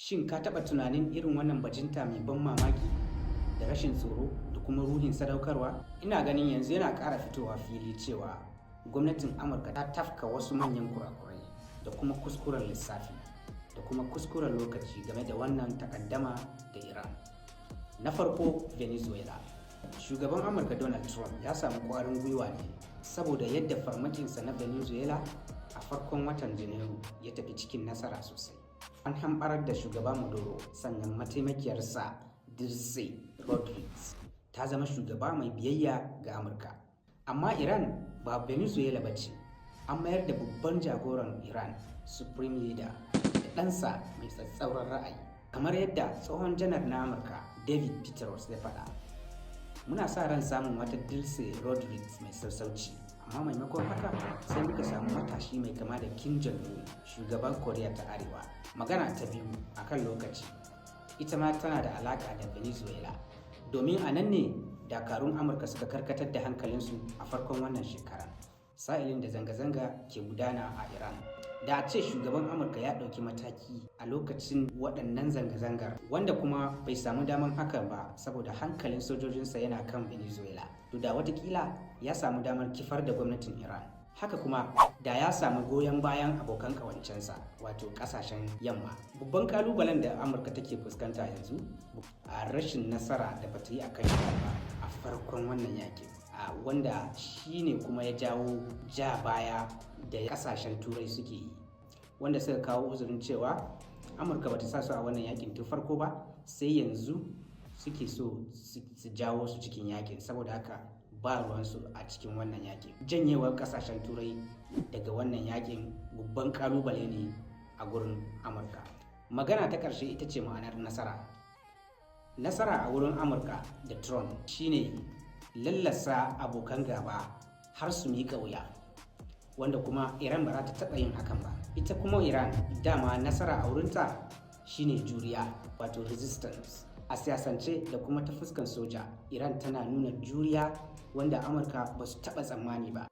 Shin ka taɓa tunanin irin wannan bajinta mai ban mamaki da rashin tsoro da kuma ruhin sadaukarwa? Ina ganin yanzu yana ƙara fitowa fili cewa gwamnatin Amurka ta tafka wasu manyan kurakurai da kuma kuskuren lissafi da kuma kuskuren lokaci game da wannan takaddama da Iran. Na farko, Venezuela. Shugaban Amurka Donald Trump ya samu ƙwarin gwiwa ne saboda yadda farmakinsa na Venezuela a farkon watan Janairu ya tafi cikin nasara sosai. An hambarar da shugaba Maduro, sannan mataimakiyarsa Delcy Rodriguez ta zama shugaba mai biyayya ga Amurka. Amma Iran ba Venezuela ba ce. An mayar da babban jagoran Iran, Supreme Leader, da ɗansa mai tsatsauran ra'ayi. Kamar yadda tsohon janar na Amurka David Petraeus ya faɗa, "Muna sa ran samun wata Delcy Rodriguez mai sassauci, amma maimakon haka sai muka samu matashi mai kama da Kim Jong-un, shugaban Koriya ta Arewa." Magana ta biyu akan lokaci ita ma tana da alaka da Venezuela, domin a nan ne dakarun Amurka suka karkatar da hankalinsu a farkon wannan shekara, sa'ilin da zanga-zanga ke gudana a Iran. Da a ce shugaban Amurka ya ɗauki mataki a lokacin waɗannan zanga-zangar, wanda kuma bai samu daman hakan ba saboda hankalin sojojinsa yana kan Venezuela, to da watakila ya samu damar kifar da gwamnatin Iran. Haka kuma da ya samu goyon bayan abokan ƙawancensa, wato ƙasashen Yamma. Babban kalubalen da Amurka take fuskanta yanzu a rashin nasara da bata yi a kan ba a farkon wannan yakin, wanda shine kuma ya jawo ja baya da kasashen Turai suke yi, wanda suka kawo uzurin cewa Amurka bata sa su a wannan yakin tun farko ba, sai yanzu suke so su jawo su cikin yakin, saboda haka ba ruwansu a cikin wannan yakin. Janyewar kasashen Turai daga wannan yakin babban kalubale ne a gurin Amurka. Magana ta ƙarshe ita ce ma'anar nasara. Nasara a wurin Amurka da Trump shine lallasa abokan gaba har su miƙa wuya, wanda kuma Iran ba za ta taɓa yin hakan ba. Ita kuma Iran dama nasara a wurinta shine juriya, wato resistance. A siyasance da kuma ta fuskan soja, Iran tana nuna juriya wanda Amurka ba su taɓa tsammani ba.